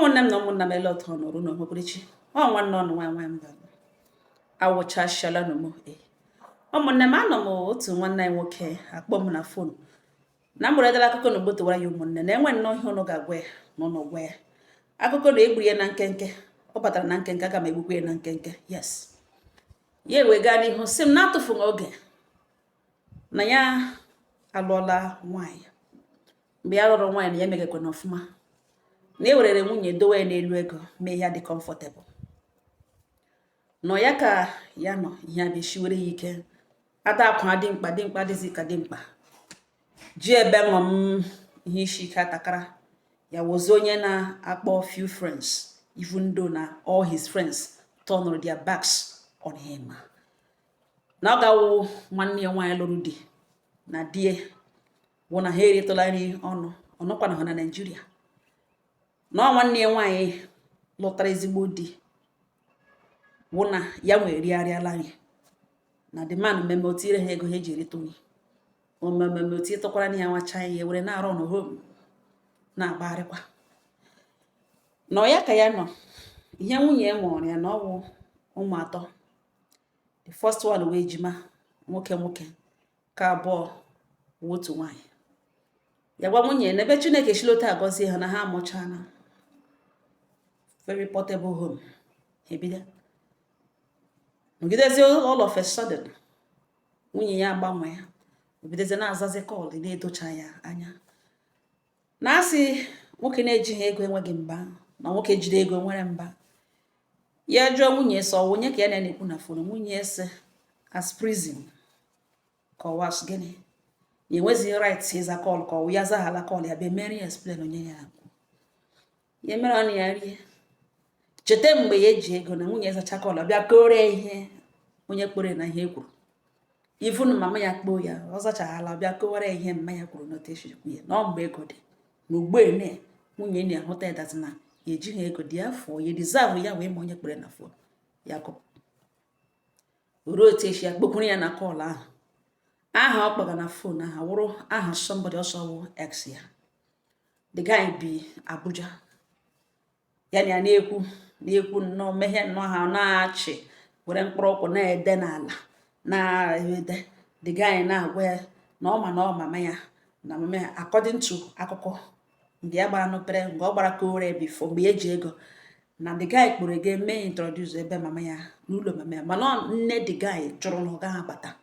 Ụmụnne m na ụmụnna m, ele otu ọnọrụ na onwekwurichi ọ nwanne ọnụ nwaanyị nwaanyị mba awụchasịala nụ m. E ụmụnne m, anọ m otu nwanne anyị nwoke akpọ m na phone na m weredala akụkọ na ogbotowara ya. Ụmụnne, na enwe nnọọ ihe ụnụ ga-agwa ya na ụnụ gwa ya akụkọ na egburu ya na nkenke. Ọ batara na nkenke, aga m egbukwa ya na nkenke. Yes, ya ewee gaa n'ihu sị m na-atụfughị oge na ya alụọla nwaanyị. Mgbe ya lụrụ nwaanyị, na ya emegekwana ọfụma, na e werere nwunye dowe ya n'elu ego, mee ya dị comfortable nọ ya ka ya nọ. Ihe a bụ ya ike ada akwa dị mkpa, dị mkpa, dịzi ka dị mkpa ji ebe ṅụm ihe isi ike atakara ya wozi onye na-akpọ few friends, even though na all his friends turned their backs on him, na ọ gawo nwanne ya nwaanyị lụrụ di na di wụ na ha eritụla nri ọnụ ọnụkwana ha na Naịjirịa, na ọ nwanne ya nwaanyị lụtara ezigbo di wụ na ya nwee righarịala nri na the man mmemme o tinyere ha ego ha eji erite nri omemme o tinyetụkwara na ya nwacha ya were na-arụ ọnụ home na-agbagharịkwa nọ ya ka ya nọ. Ihe nwunye ya mụrụ ya na ọwụ ụmụ atọ. The first one wee ejima nwoke nwoke, ka abụọ wụ otu nwaanyị. Ya gwa nwunye na ebe Chineke chilota agọzie ha na ha amụchana very portable home. Ha ebido nọgidezie. All of a sudden, nwunye ya agbanwe, obidozie na-azazi call na-edocha ya anya, na asị nwoke na-ejighị ego enweghị mba, na nwoke jiri ego nwere mba. Ya jụọ nwunye sọ onye ka ya na-ekwu na phone. Nwunye sị as prison ka ọwa gịnị, na enwezighị right ịza call, ka ọwụ ya zaghala call ya bịa mere ya explain onye ya na-ekwu. Ya mere ọnụ ya rie cheta mgbe ya eji ego na nwunye zacha call, bịa kore ihe onye kpere na ihe e kwuru. Even mama ya kpoo ya, ọ zachaghala, bịa kowara ya ihe mma ya kwuru n'otu esi kwu ya na ọ mgbe ego dị na ugbu ene nwunye na-ahụta ya that na ya ejighị ego dị afọ ya deserve ya wee ma onye kpere na phone ya kụpụ ruo otu esi ya kpokwuru ya na call ahụ. Aha ọ kpọga na phone ahụ wụrụ aha somebody ọsọ wụ ex ya. The guy bi Abuja. Ya na ya na-ekwu na-ekwu nnọọ mehie nnọọ, ha na-achị were mkpụrụ ụkwụ na-ede n'ala na-ede. The guy na-agwa ya na ọ ma na ọ mama ya na mama ya, according to akụkọ mgbe ya gbara nụpere, mgbe ọ gbara kore before, mgbe ya eji ego na the guy kpọrọ ego mee introduce ebe mama ya n'ụlọ mama ya, mana nne the guy jụrụ na ọ gaghị abata.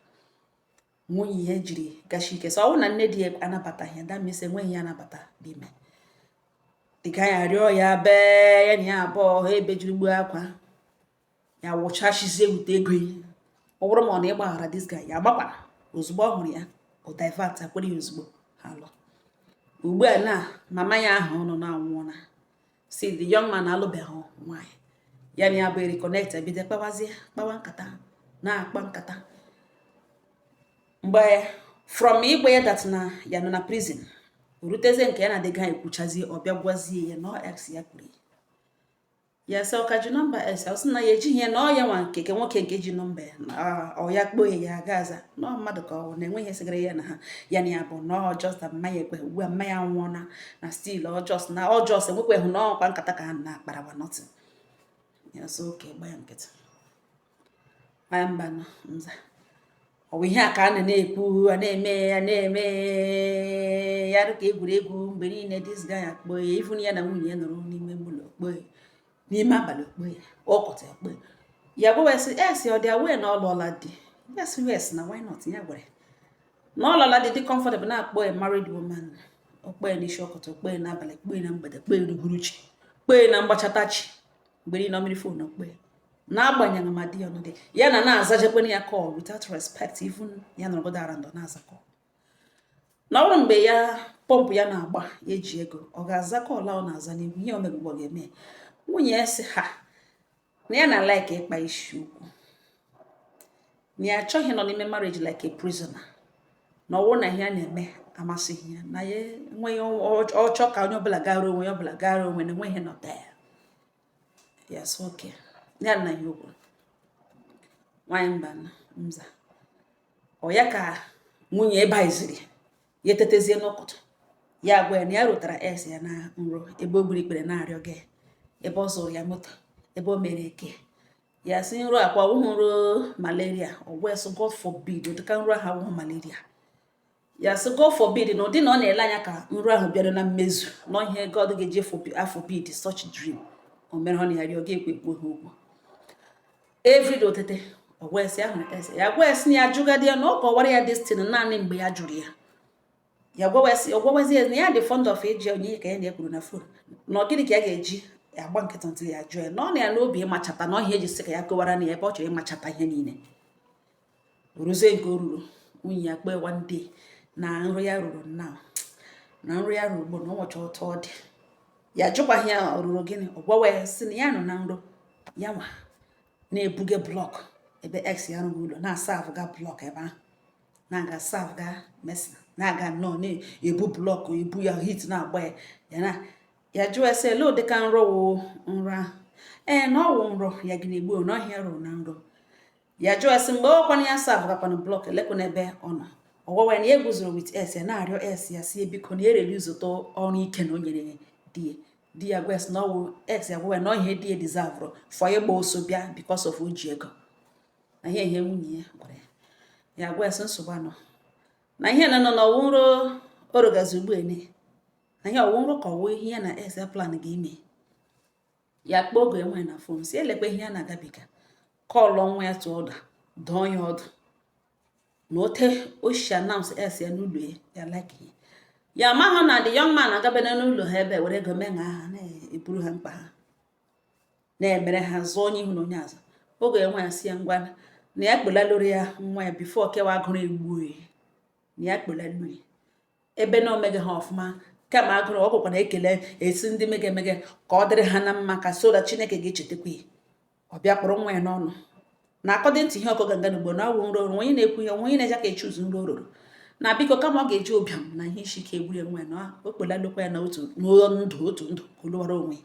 Nwunye ya jiri gashi ike sọ ọ bụrụ na nne di ya anabataghị ya, that means enweghị ya anabata n'ime. The guy arịọ ya bee ya na ya abụọ ha ebejiri gbuo akwa ya wụchachizie wute ego ya. Ọ bụrụ ma ọ na ịgbaghara this guy, ya agbakwara ozugbo ọ hụrụ ya, o divert akwere ya ozugbo ha lụ. Ugbu a na mama ya ahụ nọ na anwụọla. Si the young man alụbeghị nwaanyị, ya na ya bụ reconnect, ebido kpawazie, kpawa nkata, na-akpa nkata. Mgbe from ịgwa ya that na ya nọ na prison rutezie nke ya na the guy ekwuchazie, ọ bịa gwazie ya na ọ ex ya kwuru ya, sị ọ ka ji nọmba ex ya. Ọ sị na ya ejighị ya, na ọ ya nwa nke nwoke nke ji nọmba ya, na ọ ya kpoo ya, ya aga aza na ọ mmadụ ka ọ na-enweghị sigara ya na ha ya na ya bụ na ọ just na mmanya ekwe. Ugbu a mmanya anwụọna na still ọ just na ọ just enwekweghị na ọkwa nkata ka ha na-akparawa nothing. Ya sị oke gba ya nkịtị anya mba nọ nza. Ọ bụ ihe a ka a na-ekwu, a na-eme ya, na-eme ya dịka egwuregwu mgbe niile. This guy akpọ ya, even ya na nwunye ya nọrọ n'ime ụlọ, kpọọ ya n'ime abalị, kpọọ ya ọkọta, kpọọ ya, gwa ya sị yes, ọ dị aware na ọ lụọla di. Yes, na why not? Ya gwara na ọ lụọla di, dị comfortable na-akpọ ya married woman. Ọ kpọọ ya n'isi ọkọta, kpọọ ya n'abalị, kpọọ ya na mgbede, kpọọ ya n'uhuruchi, kpọọ ya na mgbachatachi, mgbe niile ọ mmiri phone kpọọ ya, n'agbanyeghị ma di ya ọnọdụ ya na na-azajekwana ya call without respect. Even ya nọrọgodo around, ọ na-aza call na ọ bụrụ mgbe ya pọmpụ ya na-agba ya eji ego, ọ ga-aza call ọ na-aza n'ihu ihe omegbugbo ga-eme. Nwunye ya sị ha na ya na like ịkpa isi ukwu, na ya achọghị nọ n'ime marriage like a prisoner, na ọ bụrụ na ihe a na-eme amasịghị ya, na ya enweghị ọchọ ka onye ọbụla gara onwe ya, ọbụla gara onwe, na enweghị nọ there. Yes, okay, ya na ya okwu nwanyị mba nza. Ọ ya ka nwunye ịbaiziri ya etetezie n'ụtụtụ, ya gwa ya na ya rụtara ex ya na nro ebe o gburu ikpere na-arịọ gị. Ebe ọ zụrụ ya moto, ebe o mere eke ya sị nro akwa wụhụ nro malaria. Ọgwa sị God forbid, ụdịka nro ahụ awụhụ malaria. Ya sị God forbid, na ụdị na ọ na-ele anya ka nro ahụ bịara na mmezu na ihe God ga-eji forbid such dream. O mere ọ na ya rịọ ga-ekwe ekwu ha okwu everyday otete. Ọgwa esi ahụ ese ya gwa esi na ya jụgadi ya na ọ kọwara ya destiny naanị mgbe ya jụrụ ya. Ya gwawezi, ọ gwawazi ya na ya dị fond of eji onye ka ya na-ekwuru na phone, na ọ gịnị ka ya ga-eji agba nkịtị ntị ya jụọ ya, na ọ na ya n'obi ịmachata na ọhịa eji sị ka ya kọwara na ya ebe ọ chọrọ ịmachata ihe niile ruzie nke o ruru. Nwunye ya kpee one day na nro ya ruru na nro ya ruru ugbo na ọ nwecha ụtọ ọ dị. Ya jụkwaghị ya ọ ruru gịnị. Ọ gwawa ya sị na ya nọ na nro ya nwa na-ebuge block ebe ex ya rụrụ ụlọ, na-asa ga block ebe ahụ, na-aga serve ga mason, na-aga nnọọ na-ebu block, ebu ya, heat na-agba ya. Ya na ya jụọ ese ele ụdịka nrọ wụ nrọ ahụ. Ee, na ọ wụ nrọ ya gị na-egbu na ọhịa rụrụ na nrọ. Ya jụọ ese mgbe ọkwana ya serve gakwana block, elekwana ebe ọ nọ. Ọgwawa ya na ya guzoro with ex ya, na-arịọ ex ya sie biko na ya ereli ụzọta ọrụ ike na o nyere di ya. Di ya gwa esi na ọwụ ex ya gwawa ya na ọhịa di ya deserve for ịgba ọsọ bịa because of o ji ego na ihe ihe nwunye ya gwara ya. Ya gwa esi nsogbu anọ na ihe na nọ n'ọwụ nro orogazi ugbu ene na ihe ọwụ nro ka ọwụ ihe ya na ex ya plan ga-eme. Ya kpọọ oge enwe na phone si elekwa ihe ya na-agabiga, kọlụ nwa ya tụọ ụda, dọọ ya ọdụ na ote o si announce ex ya n'ụlọ ya. Ya like ya, ya amaghị na the young man agabana n'ụlọ ha ebe were ego mee ha na-eburu ha mkpa, ha na-emere ha zụọ onye ihu na onye azụ. Oge enwe ya si ya ngwa, na ya kpolalụrụ ya nwa ya before kewa agụrụ egbuo ya, na ya kpolalu ya ebe na omege ha ọfụma, kama agụrụ ọ gwakwa na ekele esi ndị mege emege ka ọ dịrị ha na mma, ka so that Chineke ga-echetakwa ya. Ọ bịa kpọrọ nwa ya n'ọnụ na according to ihe ọkọ ganga n'ugbo na ọwụ nro onye na-ekwu ihe onye na-eje ka echuzu nro roro na biko, kama ọ ga-eji ụbịam na ihe isi ike egburu ya nwa ya, na o kpolalụkwa ya na otu ndụ, otu ndụ ka olụwara onwe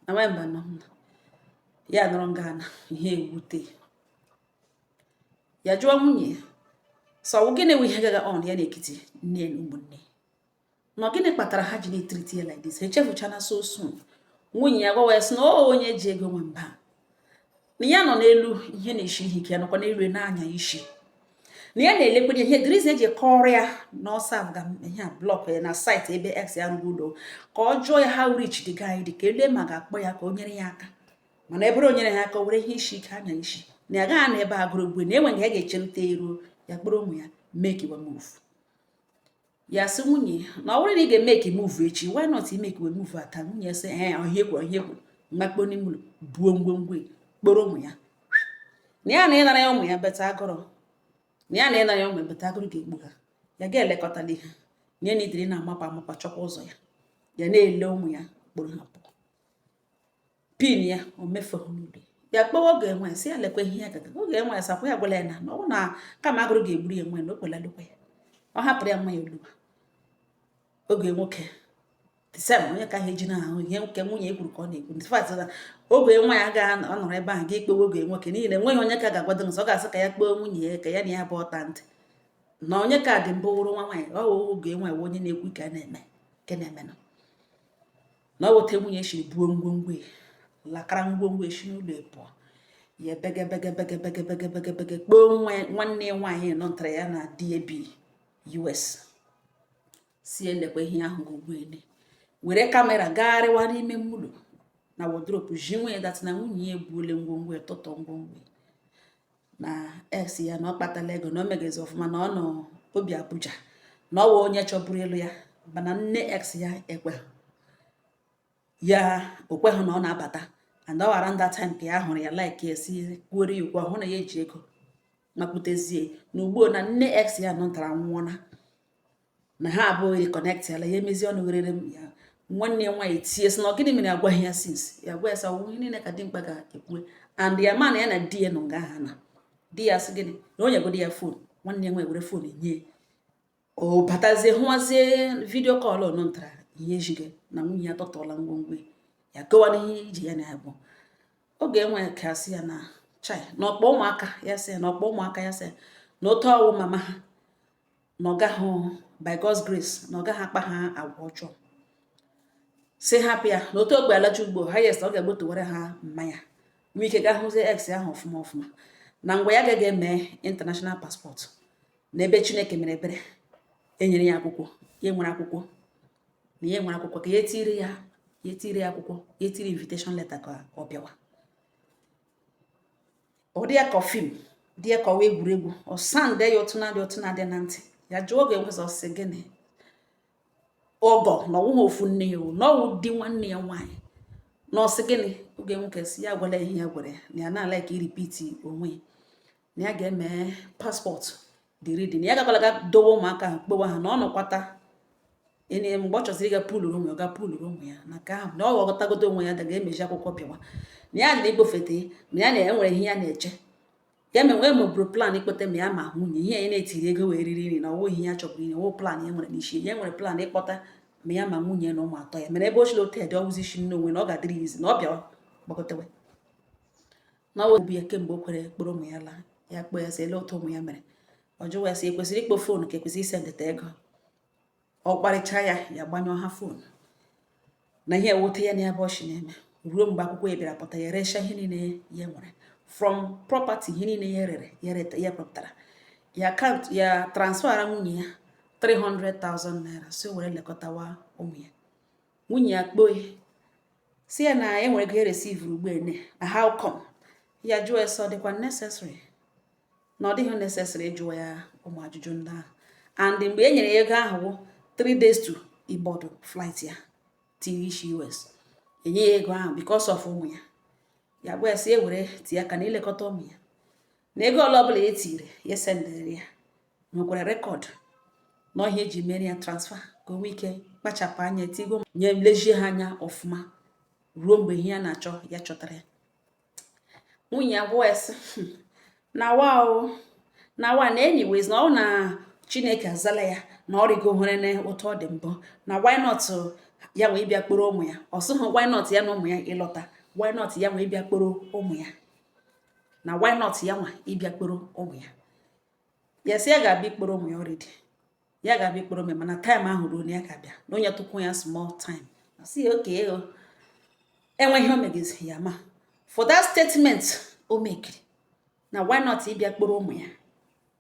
ya na nwa mba nọ ya nọrọ nga na ihe ewute ya. Jụọ nwunye sọ gịnị wụ ihe gaga on ya n'ekiti nne na ụmụnne, na gịnị kpatara ha ji na-etreat ya like this, echefuchana so soon. Nwunye ya gwawa ya sị na o onye ji ego nwe mba, na ya nọ n'elu ihe na-eshi ihe ike, ya nọkwa n'elu na-anya isi, na ya na-elekwere ihe the reason eji kọrọ ya na ọsọ ga ihe a block ya na site ebe ex ya rụrụ ụlọ, ka ọ jụọ ya how rich the guy dị, ka ele ma ga-akpọ ya ka o nyere ya aka. Mana ebe o nyere ha aka, o were ihe isi ike anya isi, na ya agaghị na ebe a gụrụ ugbu na enweghị ya ga-echelute eruo ya kpọrọ ụmụ ya make wa move. Ya sị nwunye na ọ bụrụ na ị ga-emake move echi, why not imake we move ata? Nwunye sị ee, ọhịa ekwuru, ọhịa ekwuru, mmakpo n'ime ụlọ buo ngwongwo, kpọrọ ụmụ ya, na ya na ịnara ya ụmụ ya beta agụrụ, na ya na ịnara ya ụmụ ya beta agụrụ ga-egbu ha. Ya ga-elekọtali ha, na ya na idiri na-amapụ amapụ chọkwa ụzọ ya, ya na-ele ụmụ ya kpọrọ ha pụọ pin ya o mefughị n'ụlọ ya. Kpọwa oge enwe sị ya lekwa ihe ya gaga. Oge enwe ya sakwa ya gwala ya na ọ bụ na kama agụrụ ga-egburu ya nwe na o kwelalụkwa ya, ọ hapụrụ ya nwa ya oluwa. Oge nwoke the same onye ka ha eji na-ahụ ihe nke nwunye ekwuru ka ọ na-ekwu. In fact, na oge nwa ya ga ọ nọrọ ebe ahụ ga-ekpewe oge nwoke, n'ihi na enweghị onye ka ga-agwado nsọ, ọ ga-asị ka ya kpee nwunye ya ka ya na ya bụ ọta ntị na onye ka dị mbụ wụrụ nwa nwaanyị. Ọ wụ oge nwaanyị wụ onye na-ekwu ka a na-eme nke na-emenụ na ọ weta nwunye siri buo ngwongwo ya, lakara ngwongwo esi n'ụlọ pụọ. Ya bege bege bege bege bege bege bege kpọọ nwa nwanne ya nwaanyị nọ ntara ya na di ya bi US, si elekwa ihe ahụ ugbu ene were camera gagharịwa n'ime ụlọ na wardrobe ji nwunye that na nwunye ya ebuole ngwongwo ya, tụtọ ngwongwo ya, na ex ya na ọ kpatala ego, na o megezi ọfụma, na ọ nọ obi Abuja, na ọ wụ onye chọburu ịlụ ya, mana nne ex ya ekwe ya okweghị na ọ na-abata. And ọ around that time ka ya hụrụ ya, like ya, si kwuore ya okwu ahụ na ya eji ego makwutezie na ugbu na nne ex ya nọ ntara nwụọna, na ha abụghị reconnect ala ya emezi ọnụ werere m ya. Nwanne ya nwaanyị tie sị na ọ gịnị mere agwaghị ya since. Ya gwa ya sị ọwụ ihe niile ka dimkpa ga-ekwu, and ya ma na ya na di ya nọ nga ha na di ya sị gịnị na o nyegodi ya phone. Nwanne ya nwaanyị were phone nye, o batazie hụwazie video call nọ ntara ihe ejighị na nwunye ya tọtọla ngwongwo ya gowa n'ihe iji ya na-abụ. Oge enwe ka asị ya na chai na ọkpọ ụmụaka ya, sị ya na ọkpọ ụmụaka ya, sị na otu ọwụ mama ha na ọ gaghị, by God's grace, na ọ gaghị akpa ha agwa ọjọọ. Si hapụ ya na otu ogbe alacha ugbo highest, ọ ga-egbotowere ha mmanya, nwee ike gaa hụzie ex ahụ ọfụma ọfụma. Na ngwa ya agaghị eme international passport, na ebe Chineke mere ebere enyere ya akwụkwọ, ya nwere akwụkwọ, na ya nwere akwụkwọ, ka ya etiri ya, ya etiri ya akwụkwọ, ya etiri invitation letter ka ọ bịawa. Ọ dị ya ka film, dị ya ka ọwa egwuregwu. Ọ sande ya otu na-adị, otu na-adị na ntị. Ya jụọ oge nweza, ọsị gịnị ọgọ na ọwụghị ofu nne ya, na ọwụ di nwanne ya nwaanyị, na ọsị gịnị? Oge nwoke si ya gwara ihe ya gwara ya, na ya na-ala ka i repeat onwe ya, na ya ga-eme passport dị ready, na ya gakwala ga dowe ụmụaka ahụ, kpowa ha, na ọ nọkwata ene mgbe ọ chọziri ịga puluru ụmụ ya, ọ ga puluru ụmụ ya. Na nke ahụ na ọ ghọtagodo onwe ya, ga-emeji akwụkwọ bịawa, na ya na ikpofete, na ya na-enwere ihe ya na-eche ya me nwee meburu plan ikpete ma ya ma nwunye ihe ya na-etiri ego wee riri nri, na ọwụ ihe ya chọburu iri, ọwụ plan ya nwere n'isi ya. Nwere plan ịkpọta ma ya ma nwunye na ụmụ atọ ya mere ebe ochile otu ede ọwụzi isi nne onwe, na ọ ga-adịrị ya izi na ọ bịawa gbagotewe na ọ bụ ya. Kemgbe o kwere kpọrọ ụmụ ya laa, ya kpọọ ya sị ele otu ụmụ ya mere. Ọ jụwa ya sị ekwesịrị ikpo phone ka ekwesịrị isendịta ego. Ọ kparịcha ya, ya gbanyụọ ha phone. Na ihe ewute ya na ya bụ ọchị na-eme ruo mgbe akwụkwọ ya bịara pụta. Ya resha ihe niile ya nwere from property, ihe niile ya rere, ya reta, ya pụtara ya account, ya transfera nwunye ya 300,000 naira, si o were lekọtawa ụmụ ya. Nwunye ya kpoo si ya na e nwere ego e receive ugbu ene, na how come? Ya jụọ ya sị ọ dịkwa necessary, na ọ dịghị necessary ịjụwa ya ụmụ ajụjụ ndị ahụ. And mgbe e nyere ya ego ahụ wụ 3 days to ị board flight ya tiri isi US, enye ya ego ahụ because of ụmụ ya. Ya gwa ya sị e were tinye aka na ilekọta ụmụ ya, na ego ole ọbụla e tiri ya sendịrị ya nwekwara record, na ọhịa eji mere ya transfer, ka o nwee ike kpachapụ anya tigo nye lejie ha anya ọfụma ruo mgbe ihe ya na-achọ ya chọtara ya. Nwunye ya gwa ya sị na wa o na wa na anyways, na ọ na Chineke azala ya, na ọ rịgo hụrụ na ụtọ ọ dị mbụ, na why not ya wee bịa kpọrọ ụmụ ya? Ọ sịghị why not ya na ụmụ ya ịlọta, why not ya wee bịa kpọrọ ụmụ ya, na why not ya nwa ịbịa kpọrọ ụmụ ya? Ya sị ya ga-abịa ikpọrọ ụmụ ya already, ya ga-abịa ikpọrọ ụmụ ya, mana time ahụ ruo na ya ga-abịa, na onye tụkwu ya small time. Sị ya oke ego enweghị o megizi ya. Ma for that statement o mekiri na why not ịbịa kpọrọ ụmụ ya,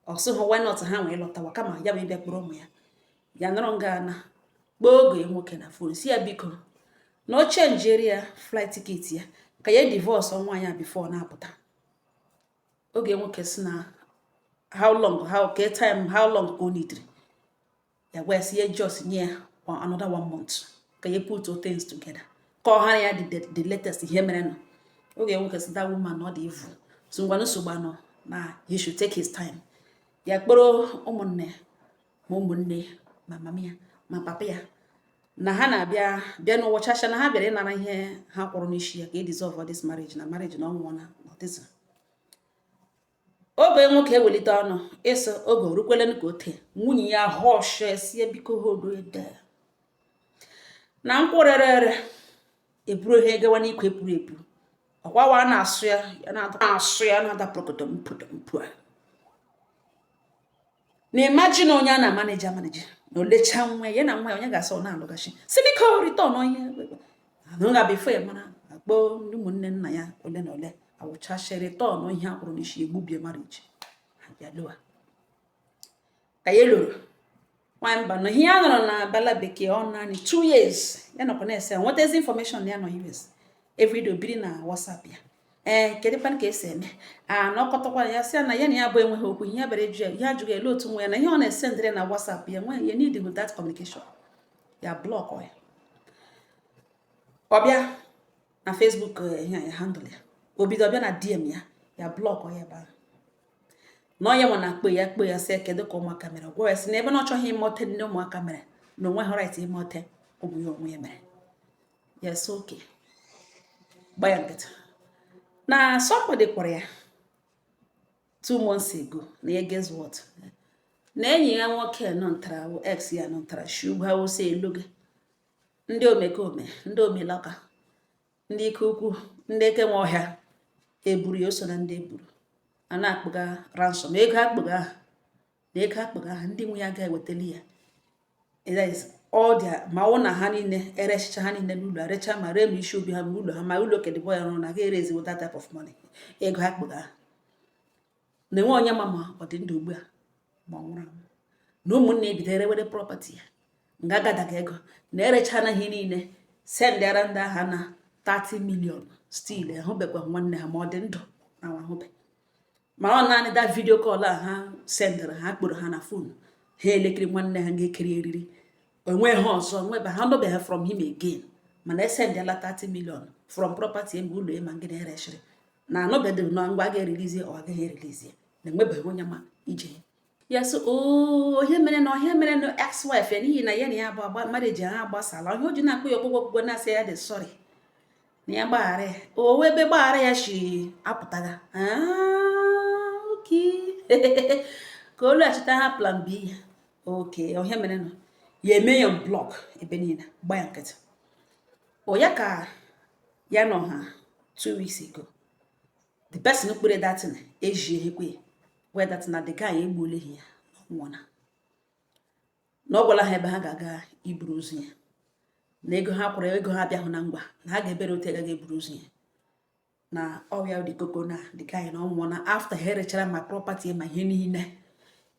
ọ sịghị why not ha nwee lọtawa, kama ya bụ ịbịa kpọrọ ụmụ ya. Ya nọrọ nga na kpọọ oge nwoke na phone, si ya biko na o chenjiere ya flight ticket ya, ka ya divorce nwa ya before na-apụta. Oge nwoke si na how long, how ke time, how long ka o nidiri? Ya gwa ya si ya just nye ya another one month ka ya put all things together, ka ọ hara ya the latest ihe mere nọ. Oge nwoke si that woman ọ dị evil, so ngwa nsogbu anọ na he should take his time. Ya kpọrọ ụmụnne ma ụmụnne ma mama ya ma papa ya, na ha na-abịa bịa n'ụwa chacha, na ha bịara ịnara ihe ha kwụrụ n'isi ya, ka e dissolve this marriage, na marriage na ọnwụọ na ọdịzi. Oge nwoke ewelite ọnụ ịsị oge orukwele ka o tee nwunye ya hush, sie biko hold there, na nkwụ rere ere eburu ha egawa n'ikwe puru epu. Ọkwawa na-asụ ya, ya na-asụ ya na-ada prokotom mpu a. Na imagine onye a na-amaneji amaneji na olecha nwa ya na nwa ya, onye ga-asị ọ na-alụgachi, si biko return onye nga before ya mara akpọ ndị ụmụnne nna ya ole na ole awụchachi return ihe a kwụrụ n'isi, egbubie marriage ya loa ka ya loro. Nwanyị mba nọ ihe ya nọrọ na bala bekee ọ naanị 2 years, ya nọkwa na-ese nwetazi information ya nọ US everyday, obiri na WhatsApp ya, ee, kedụkwanụ ka esi eme a na ọkọtakwa ya, sị ya na ya na ya bụ enweghị okwu. Ihe bịara eju ya, ihe ajụghị ele otu nwa ya na ihe ọ na-esendịrị na WhatsApp ya nwe ya need with that communication, ya block ya. Ọ bịa na Facebook, ihe ya handle ya, o bido ọbịa na DM ya, ya block ya ebe ahụ. Na onye nwe na-akpọ ya, kpọ ya sị kedu ka ụmụaka mere? Gwa ya sị na ebe na ọ chọghị ịmọte nne ụmụaka mere, na onwe ha right ịmọte ụmụ ya onwe ya mere. Ya sị oke, gba ya nkịtị. Na somebody kpọrọ ya 2 months ago, na ya guess what, na enyi ya nwoke nọ ntara ex ya nọ ntara shi ugwu awụsa eluge, ndị omekome, ndị omelaka, ndị ike ukwu, ndị eke nwe ọhịa eburu ya, o so na ndị eburu a na-akpụga ransom. Ego akpụga ahụ na ego akpụga ahụ, ndị nwe ya ga-ewetali ya. All their ma ọ na ha niile erechicha ha niile n'ụlọ, arecha ma ree ma isi obi ha, ma ụlọ ha, ma ụlọ kedịbọ ya rụrụ na ga erezi with that type of money, ego ha kpụga ha na-enwe. Onye ma ọ dị ndụ ugbu a ma ọ nwụrụ anwụ, na ụmụnne ebido erewere property ya nga agadaga ego na erechana ihe niile, sendịara ndị agha na 30 million. Still ahụbekwa nwanne ha, ma ọ dị ndụ na ahụbe. Mana ọ naanị that video call a ha sendịrị, ha kpọrọ ha na phone, ha elekiri nwanne ha ga-ekiri eriri onwe ha ọzọ nwebe ha nọbeghị from him again. Mana esendịala 30 million from property eme ụlọ ma ngịnị ereshiri na anọbeghị na ngwa ga-erelease ọ agaghị erelease, na enwebeghị onye ma ije ya. So ihe mere na ihe mere na ex-wife ya, n'ihi na ya na ya bụ agba marriage ha agbasala, ihe o ji na-akpọ ya ọkpụkpọ ọkpụkpọ, na-asị ya dị sorry na ya gbaghara ya, o ebe gbaghara ya shi apụtaga. Okay, ka o laghachita ha plan B ya. Okay, ihe mere nọ ya eme ya block ebe niile, gba ya nkịtị. O ya ka ya nọ ha 2 weeks ago, the person kpere datin eji ehekwe wee that na the guy egbuola ya na nwụọna, na ọ gwala ha ebe ha ga-aga iburu ozu ya, na ego ha kwụrụ, ego ha abịahụ na ngwa na ha ga-ebere otu agaghị eburu ozu ya na ọrịa dị koko na the guy na ọ nwụọna after ha erechara ma property ma ihe niile.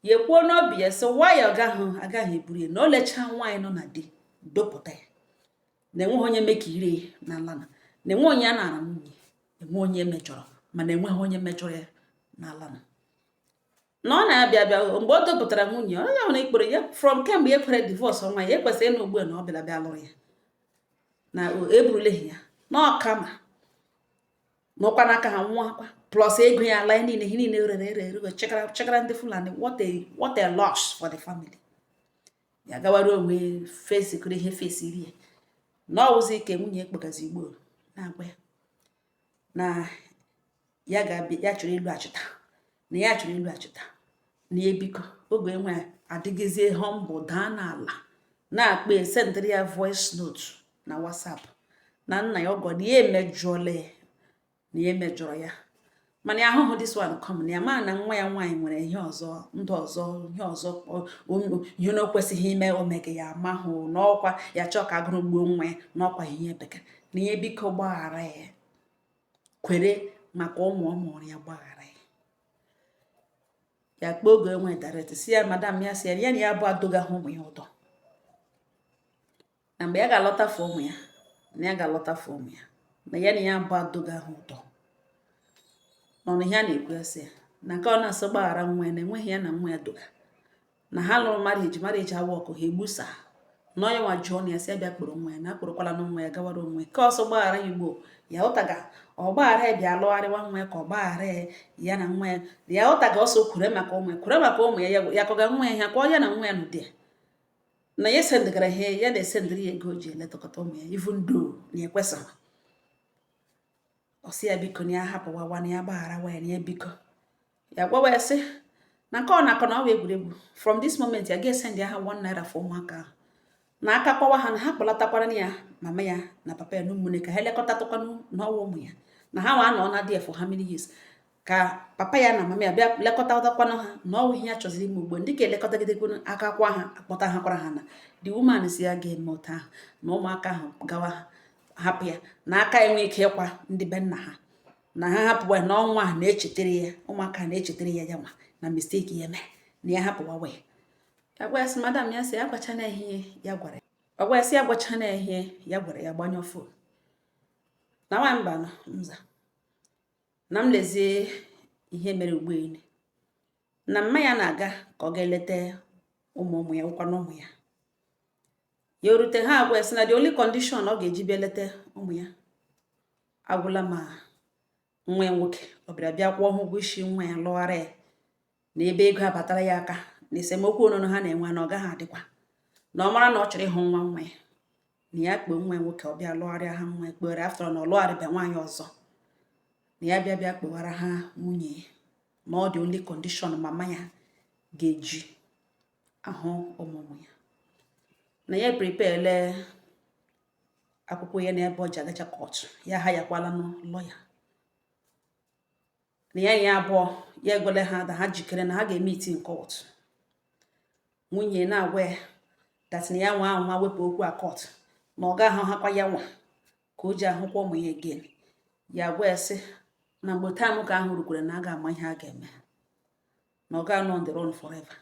Ya ekwuo n'obi ya sị nwayọ agaghị agaghị eburu ya, na o lechaa nwaanyị nọ na di dopụta ya, na enweghị onye mee ka ire na ala, na enwe onye a nara nwunye, enwe onye mejọrọ, mana enweghị onye mejọrọ ya n'ala, na ọ na-abịa abịa. Mgbe ọ dopụtara nwunye, onye ọbụla ikpere ya from kemgbe ya kwere divorce nwa ya, ekwesịrị ịnụ ugbu a na ọ bịara bịa lụrụ ya, na eburuleghị ya na ọkama n'ọkwa n'aka ha nwa akwa, plus ego ya ala ya niile, ihe niile rere ere ere, chekara chekara ndị Fulani. What a loss for the family. Ya gawara onwe fesikiri ihe fesiri ya na ọwụzi ike nwunye kpọgazi igbo na-agwa ya na ya ga-abịa, ya chọrọ ịlụ achịta, na ya chọrọ ịlụ achịta, na ya biko oge enwe adịghịzie humble, daa n'ala na-akpọ, esendịrị ya voice note na WhatsApp na nna ya ọgọ, na ya emejọla ya, na ya emejọrọ ya, mana ya ahụhụ this one come, na ya ma na nwa ya nwaanyị nwere ihe ọzọ, ndụ ọzọ, ihe ọzọ, ihe na o kwesịghị ime o mege ya amahụ n'ọkwa ya chọọ ka agụrụ gbuo nwa ya n'ọkwa ihe bekee, na ihe biko gbaghara ya, kwere maka ụmụ ọ mụrụ ya, gbaghara ya. Ya kpọọ oge enwe direct, si ya madam, ya si ya ya na ya bụ adọgaghị ụmụ ya ụdọ, na mgbe ya ga-alọtafe ụmụ ya, na ya ga-alọtafe ụmụ ya, na ya na ya bụ adọgaghị ụdọ nọ na ihe a na-ekwu. Ya sị ya na nke ọ na-asọ gbaghara nwa ya, na enweghị ya na nwa ya doga, na ha lụrụ marriage, marriage awa ọkụ ha egbusa, na onye nwa jụọ na ya sị ya bịa kpọrọ nwa ya, na akpọrọkwala na nwa ya gawara onwe ka ọsọ gbaghara ya igbo ya ụtaga ọ gbaghara ya, bịa lụgharịwa nwa ya, ka ọ gbaghara ya, ya na nwa ya ya ụtaga ọsọ kwere maka ụmụ ya, kwere maka ụmụ ya, ya kọga nwa ya, ya kọ ya na nwa ya n'ụdị ya, na ya sendịgara ihe ya na-esendịrị ya ego o ji elekọta ụmụ ya, even though na ekwesịghị. Ọ sị ya biko, na ya hapụwawa, na ya gbaghara wa ya, na ya biko. Ya gwawa ya sị na nke ọ na-akọ na ọ bụ egwuregwu. From this moment ya ga-esend ya ha ₦1 for ụmụaka ahụ, na aka kpọwa ha, na ha kpọlatakwara ya mama ya na papa ya na ụmụnne ka ha elekọtatụkwanụ n'ọwa ụmụ ya, na ha nwa anọ na there for how many years, ka papa ya na mama ya bịa lekọtakwanụ ha, na ọwụ ihe ya chọziri ime ugbo, ndị ka elekọtagidekwanụ aka kwa ha akpọta ha kwara ha. Na the woman si ya ga-eme otu ahụ, na ụmụaka ahụ gawa hapụ ya, na aka enwe ike ịkwa ndị be nna ha, na ha hapụwa ya, na ọnwa ahụ na-echetara ya, ụmụaka na-echetara ya, ya nwa na mistake ya mee, na ya hapụwa wee ya gwa ya sị madam, ya sị ya gwachana ihe ya gwara ya, ọ gwa ya sị ya gwachana ihe ya gwara ya, gbanyụọ phone. Na nwamba nọ nza na m lezie ihe mere ugbu elu, na mma ya na-aga ka ọ ga-eleta ụmụ ụmụ ya, nwụkwana ụmụ ya. Ya orute, ha agwa ya sị na the only condition ọ ga-eji bịa leta ụmụ ya agwụla ma nwa ya nwoke ọ bịara bịa kwụọ ha ụgwọ isi nwa ya, lụghara ya, na ebe ego abatara ya aka, na esemokwu onunu ha na-enwe na ọ gaghị adịkwa, na ọ mara na ọ chọrọ ịhụ nwa nwa ya, na ya kpoo nwa ya nwoke ọ bịa lụgharịa ha nwa ya kpere after na ọ lụgharịbịa nwaanyị ọzọ, na ya bịa bịa kpọwara ha nwunye ya, na ọ dị only condition mama ya ga-eji ahụ ụmụ ya, na ya prepare akwụkwọ ya na ebe ọ ji agacha court, ya ha yakwala lawyer, na ya ya abụọ ya egwele ha na ha jikere na ha ga-eme meeting court. Nwunye na-agwa ya That na ya nwa anwa wepụ okwu a court, na ọ gaghị ahakwa ya nwa ka o ji ahụkwa ụmụ ya again. Ya gwa ya sị na mgbe time ka ahụ rukwere, na a ga-ama ihe a ga-eme, na ọ ga-anọ on the run forever.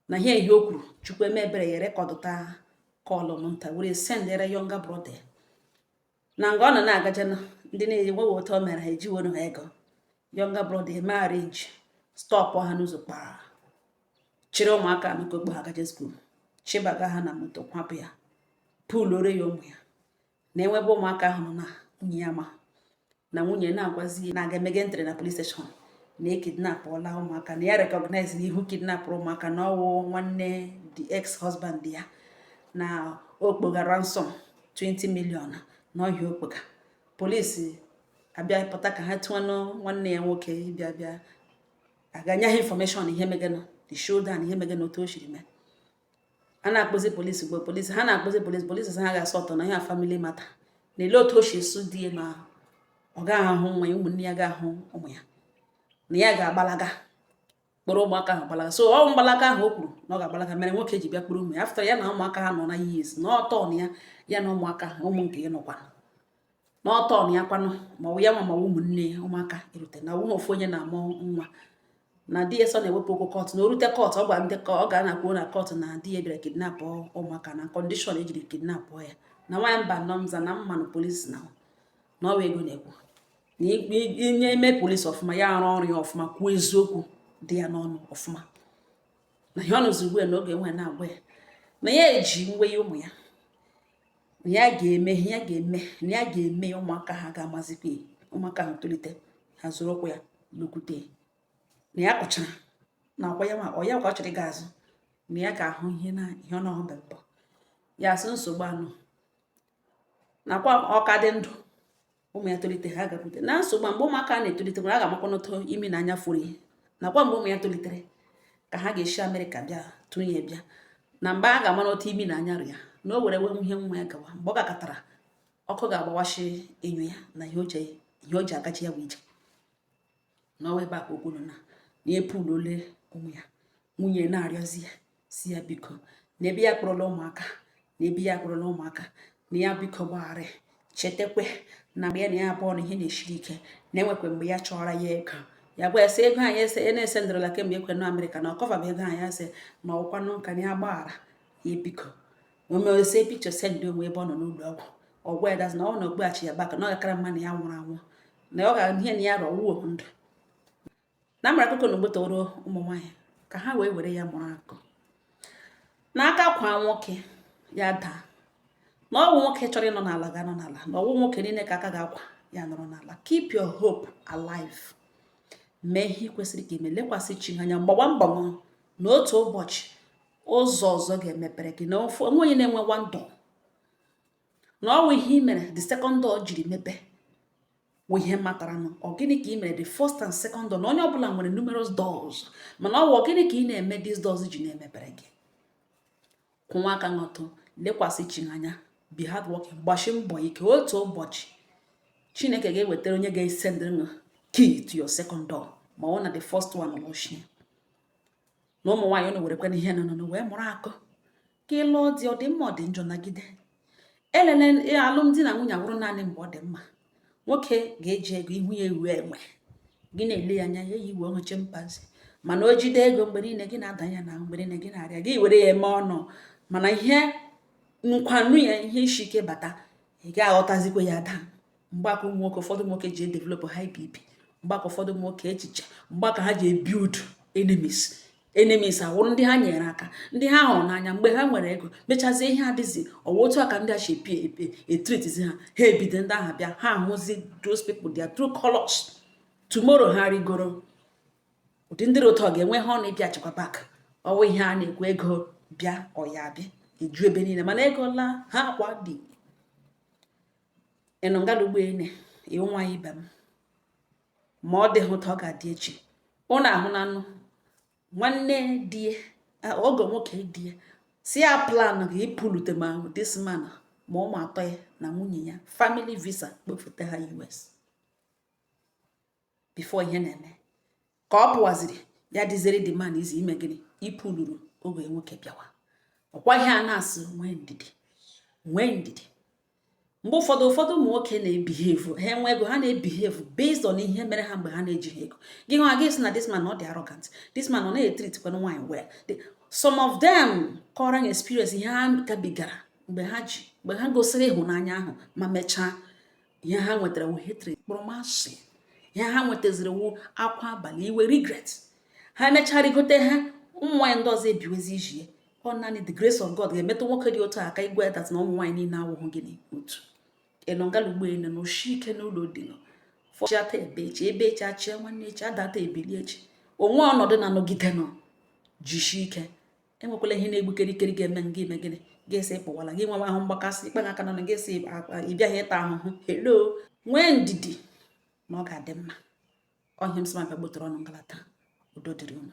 Na ihe ihe o kwuru, Chukwu eme ebere, ya recordụta call m nta were sendere younger brother ya. Na nga ọ nọ na-agaje na ndị na-enweghị otu o mere ha ejiwere ha ego, younger brother eme arrange, stop ha n'ụzọ, kpaa chịrị ụmụaka anọ ka okpo ha gaje school, chibaga ha na moto, kwapụ ya, pulore ya ụmụ ya. Na enwebe ụmụaka ahụ nọ na nwunye ya ma na nwunye na-agwazi ya na aga emege entry na police station na ekidnapụọla ụmụaka, na ya recognize na ihu kidnapụrụ ụmụaka na ọwụ nwanne the ex husband ya, na okpoga ransom 20 million na ọhịa okpoga. Polisi abịa pụta ka ha tụọnụ nwanne ya nwoke bịa bịa aganya ha information ihe megenụ, the showdown ihe megenụ, otu o siri mee. A na-akpụzi polisi gbo polisi, ha na-akpụzi polisi, polisi sị ha ga-asọ ọtọ na ihe a family matter, na ele otu o si esu di ya na ọ gaghị ahụ nwa ya, ụmụnne ya ga-ahụ ụmụ ya, na ya ga-agbalaga kpọrọ ụmụaka ahụ gbalaga. So ọ mgbalaga ahụ o kwuru na ọ ga-agbalaga mere nwoke ji bịa kpụrụ ụmụ ya after ya na ụmụaka ha nọ na years na ọtọ na ya, ya na ụmụaka ụmụ nke ya nọkwa n'ọtọ na ya kwanụ, ma ọ bụ ya nwa ma ọ bụ ụmụnne ya. Ụmụaka erute na nwunye ofu onye na-amụ nwa na di ya sọ na-ewepụ okwu court, na o rute court, ọ gwa ndị ọ ga na-akwuo na court na di ya bịara kidnap ụmụaka na condition ejiri kidnap ya. Na nwaanyị mba nọ nza na mmanụ polisi na na ọwa ego na-ekwu na inye ime polisi ọfụma, ya arụ ọrụ ya ọfụma, kwuo eziokwu dị ya n'ọnụ ọfụma. Na ihe ọ nụzi ugbu a na oge nwe na-agwa ya na ya eji nwe ya ụmụ ya, na ya ga-eme ihe ya ga-eme, na ya ga-eme ụmụaka ha ga-amazikwa ya. Ụmụaka ahụ tolite, ha zụrụ ụkwụ ya lukwute na ya kụchara na akwa ya, ma ọ ya ka ọ chọrọ ịga azụ, na ya ga-ahụ ihe na ihe ọ na-ahụbe mbụ. Ya sị nsogbu anụ nakwa ọka dị ndụ, ụmụ ya tolite, ha gakwute na nsogbu a. Mgbe ụmụaka na-etolite nwere, a ga-amakwa n'otu imi na anya furu ihe, nakwa mgbe ụmụ ya tolitere ka ha ga-esi Amerịka bịa tụnye bịa, na mgbe a ga-ama n'otu imi na anya ya na o were wee ihe nwa ya gawa. Mgbe ọ gakọtara, ọkụ ga-agbawashi enyo ya na ihe o ji agachi ya bụ ije n'ọwa. Ebe a ka okwu nọ na na-epulu ole ụmụ ya. Nwunye na-arịọzi ya si ya biko, na ebe ya kpọrọla ụmụaka, na ebe ya kpọrọla ụmụaka, na ya biko gbaghara, chetakwe na mgbe ya na ya abụọ na ihe na-esiri ike, na enwekwe mgbe ya chọrọ ya ego. Ya gwa ya sị ego anyị ese ya na-ese ndịrịla kemgbe ekwe na Amerịka na ọkọva bụ ego anyị, asị na ọkwanụ nka na ya gbaghara ya biko. Ome ose picture send onwe ebe ọ nọ n'ụlọ ọgwụ, ọgwụ ya dazi na ọ na okpeghachi ya baka, na ọ gakara mma na ya nwụrụ anwụ, na ọ ga ihe na ya rọ wuo ndụ na mara akụkọ na ogbotoro ụmụ nwaanyị ka ha wee were ya mụrụ akụ n'aka kwa nwoke ya daa, na ọwụ nwoke chọrọ ịnọ n'ala ga-anọ n'ala, na ọwụ nwoke niile ka aka ga-akwa ya nọrọ n'ala. Keep your hope alive, mee ihe ị kwesịrị ka ime, lekwasị chi anya, gbawa mbọ na otu ụbọchị ụzọ ọzọ ga-emepere gị. Na ofu onwe onye na-enwe one door, na ọwụ ihe ị mere the second door jiri mepe wụ ihe mataranụ. Ọ gịnị ka ị mere the first and second door? Na onye ọbụla nwere numerous doors, mana ọ wụ gịnị ka ị na-eme these doors ji na-emepere gị? Kwụnwa aka n'ọtọ, lekwasị chi anya, be hard working, gbachi mbọ ike. Otu ụbọchị Chineke ga-ewetara onye ga-esendịrị key to your second door, ma ọ na the first one lọchie. Na ụmụ nwaanyị, unu werekwana ihe nọ nọ wee mụrụ akụ ka ịlụọ dị, ọ dị mma, ọ dị njọ, nagide. Elele alụmdi na nwunye awụrụ naanị mgbe ọ dị mma. Nwoke ga-eji ego ihu ya ewu enwe gị na-ele ya anya, ya yi uwe ọhụụ chimpanzee, mana o jide ego mgbe niile gị na-adanye na mgbe niile gị na-arịa gị were ya eme ọnụ, mana ihe nkwanụ ya, ihe isi ike bata, ị ga-aghọtazikwa ya daa. Mgbakọ ụmụ nwoke, ụfọdụ nwoke ji edevelop high BP, mgbakọ ụfọdụ ụmụ nwoke echiche mgbakọ ha ji ebuild enemies, enemies awụrụ ndị ha nyere aka, ndị ha hụrụ n'anya mgbe ha nwere ego, mechazie ihe adịzi ọwa otu aka ndị a si epi etreatizi ha, ha ebido ndị ahụ bịa ha ahụzi those people their true colors. Tomorrow ha rigoro ụdị ndị dị ụtọ ga-enwe ha ọnụ ịbịa chịkwa back. Ọwụ ihe a na-ekwu, ego bịa, ọya abịa eju ebe niile, mana ego laa, ha akwa dị ịnụ ngala ụgbọelu iwu. Nwaanyị ibe m, ma ọ dịghị ụtọ, ọ ga-adị echi. Ụnụ ahụ na anụ nwanne di ya, ọgọ nwoke di ya, si ya plan ga ipulute ma this man ma ụmụ atọ ya na nwunye ya, family visa, kpofute ha US before ihe na-eme ka ọ pụwaziri ya dịziri the man izi ime gịnị ipuluru oge nwoke bịawa. Ọkwa ihe a na-asị, nwee ndidi, nwee ndidi. Mgbe ụfọdụ ụmụ nwoke na-ebehave, ha enwe ego, ha na-ebehave based on ihe mere ha mgbe ha na-ejighị ego. Gị nwa gị sị na this man, ọ dị arrogant, this man, ọ na-etreat kwanụ nwaanyị well. Some of them kọrọ anyị experience ihe ha gabigara mgbe ha ji, mgbe ha gosiri ịhụnanya ahụ, ma mechaa, ihe ha nwetara wụ hatred, kpọrọmasị. Ihe ha nwetaziri wụ akwa abalị, iwe, regret. Ha emechaa rigote ha, ụmụ nwaanyị ndị ọzọ ebiwezi ijie. Ọ naanị the grace of God ga-emetụ nwoke dị otu a aka igwe that na ụmụ nwaanyị niile awụghị gịnị otu. Ịnọ ngala ugboelu na oshi ike n'ụlọ dị nọ fọchiata ebe echi, ebe echi achịa, nwanne echi adata, ebili echi onwe ọnọdụ na-anọgide nọ. Jishi ike, enwekwala ihe na-egbu kerikeri ga-eme nga ime gịnị, ga-esi pụwala gị nwewe ahụ mgbakasị ikpe aka nọ ga-esi ịbịaghị ịta ahụhụ. Hello, nwee ndidi na ọ ga-adị mma. Ọhịa m sị ma bịa gbotere ọnụ ngalata. Udo dịrị unu.